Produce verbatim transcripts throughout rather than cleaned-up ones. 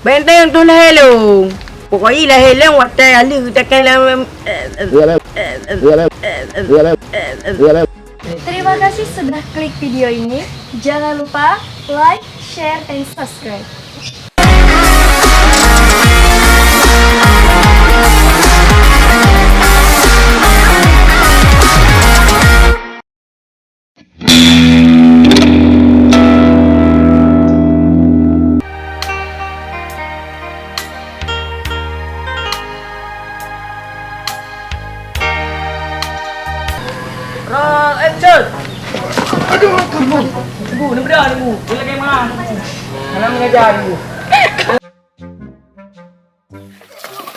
Benteng thôn lahé lôn. Pokok jih lahé lôn watèe ka lheueh geutakèe lam. Terima kasih sudah klik video ini. Jangan lupa like, share, and subscribe. Roll action! Aduh, kamu. Tunggu, ni beda, tunggu. Dia lagi marah, tunggu. Mana mengajar, tunggu.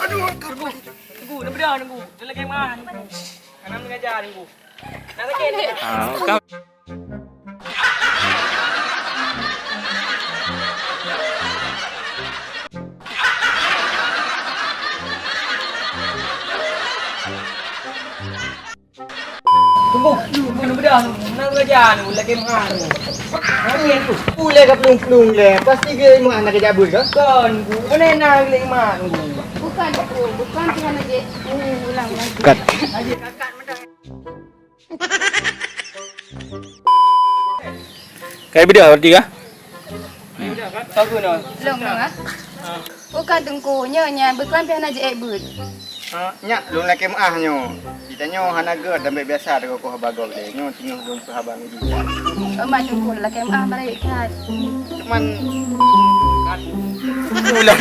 Aduh, kamu. Tunggu, ni beda, tunggu. Dia lagi marah, tunggu. Mana mengajar, tunggu. Nak sakit, ni. Ah, kau. Tunggu, tunggu, tunggu, bedah, tunggu. Nak belajar, tunggu, lagi mahal, tunggu. Lagi, tunggu. Uleh ka pelung-pelung leh. Pasti ke imak nak kerja bus ke? Kon, tunggu. Mana nak lagi mahal, tunggu. Bukan, tunggu. Bukan Tuhan aja. Tunggu, ulang, ulang. Cut. Aja kakak mentang. Kai beda berarti kah? Tahu ke nak? Long, long, ah. Bukan teungku, nyoe nyan beukan pih hana jiék beuet. Ha, nyak lôn lakèe meu'ah nyoe. Geutanyoe hana gèt dan bèk biasa deungon haba gob lé. Nyoe teungoh lôn peuhaba ngon jih. Teuma teungku lakèe meu'ah barèk that. Cuman kan ulang.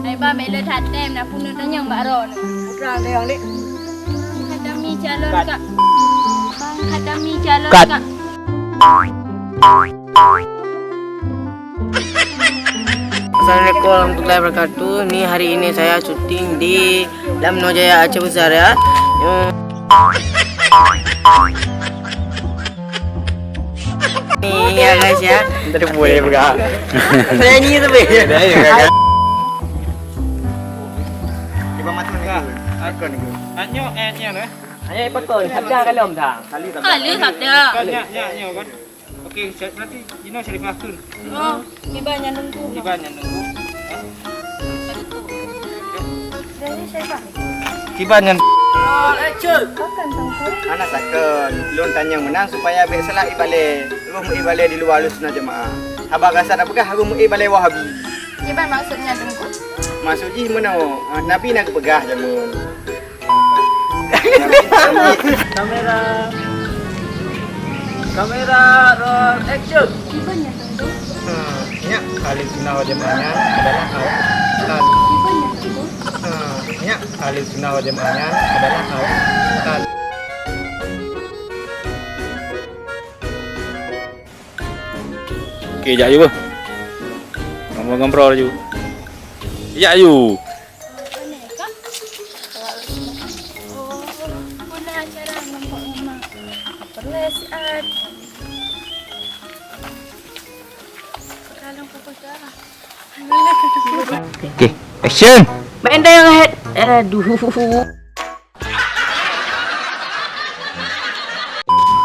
Hai ba, meulet that tem na punut tanyong bak ron. Putra tanyong dek. Bang Kadami calon kak. Bang Kadami calon kak. Assalamualaikum warahmatullahi wabarakatuh. Ni hari ini saya syuting di Lamno Jaya Aceh Besar ya. Ni ya guys ya. Tadi boleh pegang. Saya ni tu be. Dah ya kan. Cuba mata ni. Akon ni. Anyo eh nyo eh. Anyo ipakon sabda kalom dah. Kali sabda. Kan nyak nyak nyo kan. Okey, berarti jinoe Syarifah kun. Oh, tiba nyan nunggu. Tiba nyan nunggu. Dari Syarifah. Tiba nyan. Anak takon, lôn tanyong meunan supaya bèk salah ibalè. Roh meuibalè di luwa Ahlussunnah Jamaah. Haba gasa tapeugah roh meuibalè Wahabi. Kiban maksud nyan teungku? Maksud jih meunoe, Nabi na geupeugah jameun. Kamera. Kamera, roll action. Kiban nyan teungku? Ha, nyak Ahlussunnah wal Jamaah nyan adalah al-, al-, Kiban nyan teungku? Ha, nyak Ahlussunnah wal Jamaah nyan adalah al-, al-, Okey, jak ju beuh. Ngobrol-ngobrol ju. Jak ju. Okey, action. Main dayang head. Aduh.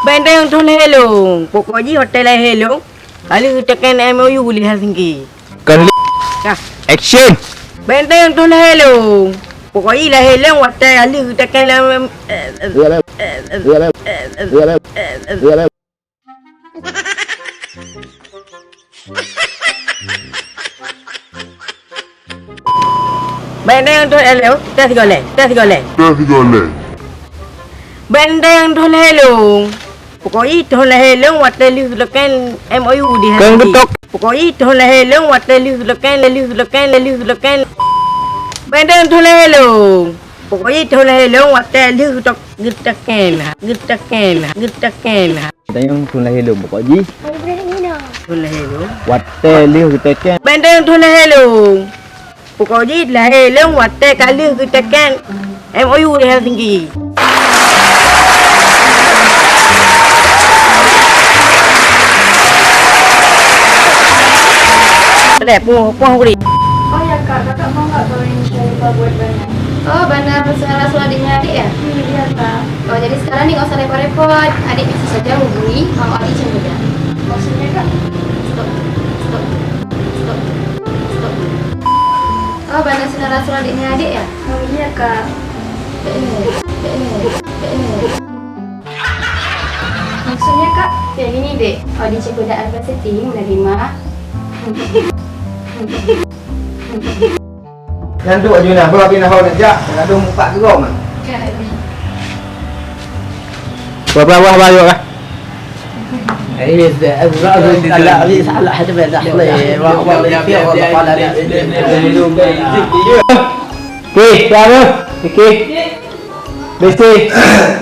Benteng thôn lahé lôn, pokok jih watèe lahé lôn, ka lheueh geutakèe M O U di Helsinki. Kon lé. Kah. Action. Benteng thôn lahé lôn, pokok jih lahé lôn watèe ka lheueh geutakèe lam. Benteng thôn lahé lôn, tes sigolé, tes sigolé. Tes sigolé. Benteng thôn lahé lôn. Pokok jih thôn lahé lôn watèe lheueh geutakèe M O U di Helsinki. Pokok jih thôn lahé lôn watèe lheueh geutakèe, lheueh geutakèe, lheueh geutakèe. Benteng thôn lahé lôn. Pokok jih thôn lahé lôn watèe lheueh geutak-, geutakèe, geutakèe, geutakèe. Tanyong thôn lahé lôn pokok jih. Thôn lahé lôn. Watèe lheueh geutakèe. Benteng thôn lahé lôn. Pokok jih lahé lôn watèe ka lheueh geutakèe M O U di Helsinki. Ada, puh, puh, beri. Oh ya kak, kakak mau nggak bawain Syarifah buat banyak? Oh, banda personal Rasul adiknya adik ya? Hmm, iya, Kak. Oh, jadi sekarang nih nggak usah repot-repot. Adik bisa saja hubungi mau adik Cempedak. Maksudnya, Kak? Stop. Stop. Stop. Stop. Oh, banda personal Rasul adiknya adik ya? Oh, iya, Kak. Eh, eh, eh. Maksudnya, Kak? Ya, gini, Dek. Oh, di Cempedak Alfa City menerima. Nyan duek aju nah, bah pih na ho neujak, ladôm muka geurong. Bah, bah, bah, bah, yuk, bah. Ini dah, salah, salah, salah, salah. Wah, wah, wah. Oke, siapa? Oke. Besi.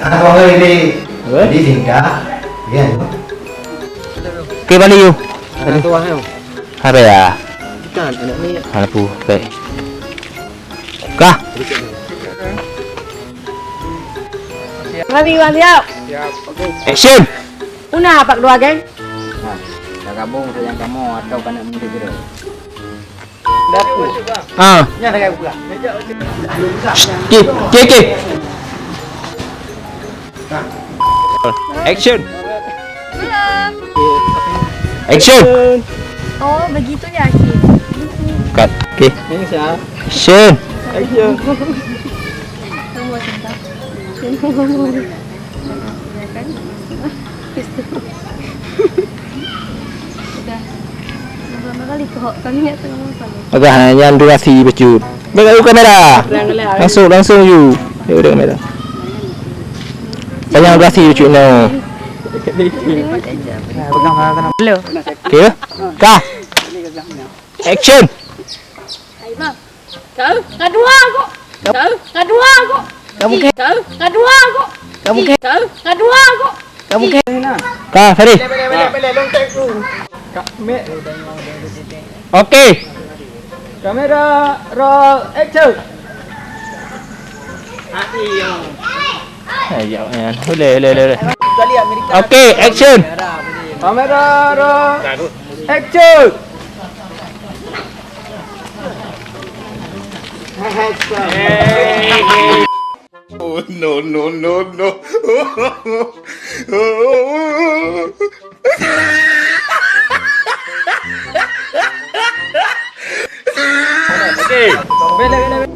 Apa lagi? Apa? Di sini, Kak. Ya. Oke, balik yuk. Anak tuah, ya. Apa ya? Bukan, anak ni. Anak pu, baik. Kah? Mari, Wan, siap. Siap. Oke. Action. Una apa kedua, geng? Nah, dah gabung sayang kamu atau kena muda kira? Ah. Nyan dah buka. Oke, oke, oke. Action. Belum. Action. Oh, begitu ya, Cik. Cut. Oke. Ini siapa? Action. Action. Kamu cinta. Ya kan? Udah. Berapa kali kok? Kami nggak tahu apa nih. Agak nyan durasi bacut. Bagi kamera. Terang lah. Langsung, langsung you. Ya udah kamera. Panjang durasi bacut no. Nah, pegang tangan. Belum. Oke. Kah? Action. Hai, Bang. Kau, kau dua kok. Kau, kau dua kok. Kamu ke? Kau, kau dua kok. Kamu ke? Kau, kau dua kok. Kamu ke? Kah, Ferry. Kami. Oke. Kamera, roll, action. Ayo, ya. Boleh, boleh, boleh, boleh. Oke, action. Kamera, roll, action. Oh, no, no, no, no. Oke. Kamera.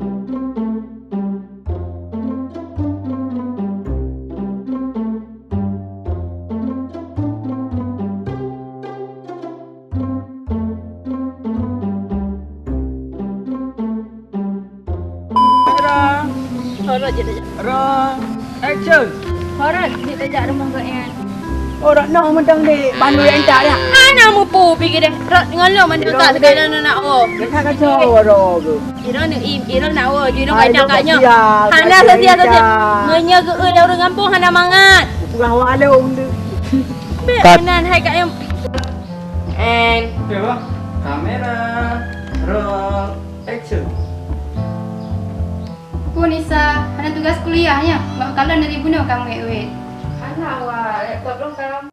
Horot je tajak. Roll. Action. Horot je tajak rumoh geuh nyan. Oh, rot noh mantong di bandum nyang tak ya. Hana mupu pih deh. Rot ngon lôn mantong tak segala nak oh. Dekat kacau roh tu. Ira ni im, ira nak oh, ira banyak kat nyoe. Hana sosial, sosial. Meunyoe geueu ureueng gampông hana mangat. Peugah awak along tu. Bek meunan hai kat nyoe. And kamera, roll, action. Pu Nisa, hana tugas kuliah nya? Bak kalon dari bunoe kamu wet-wet. Hana, Wa. Laptop lôn ka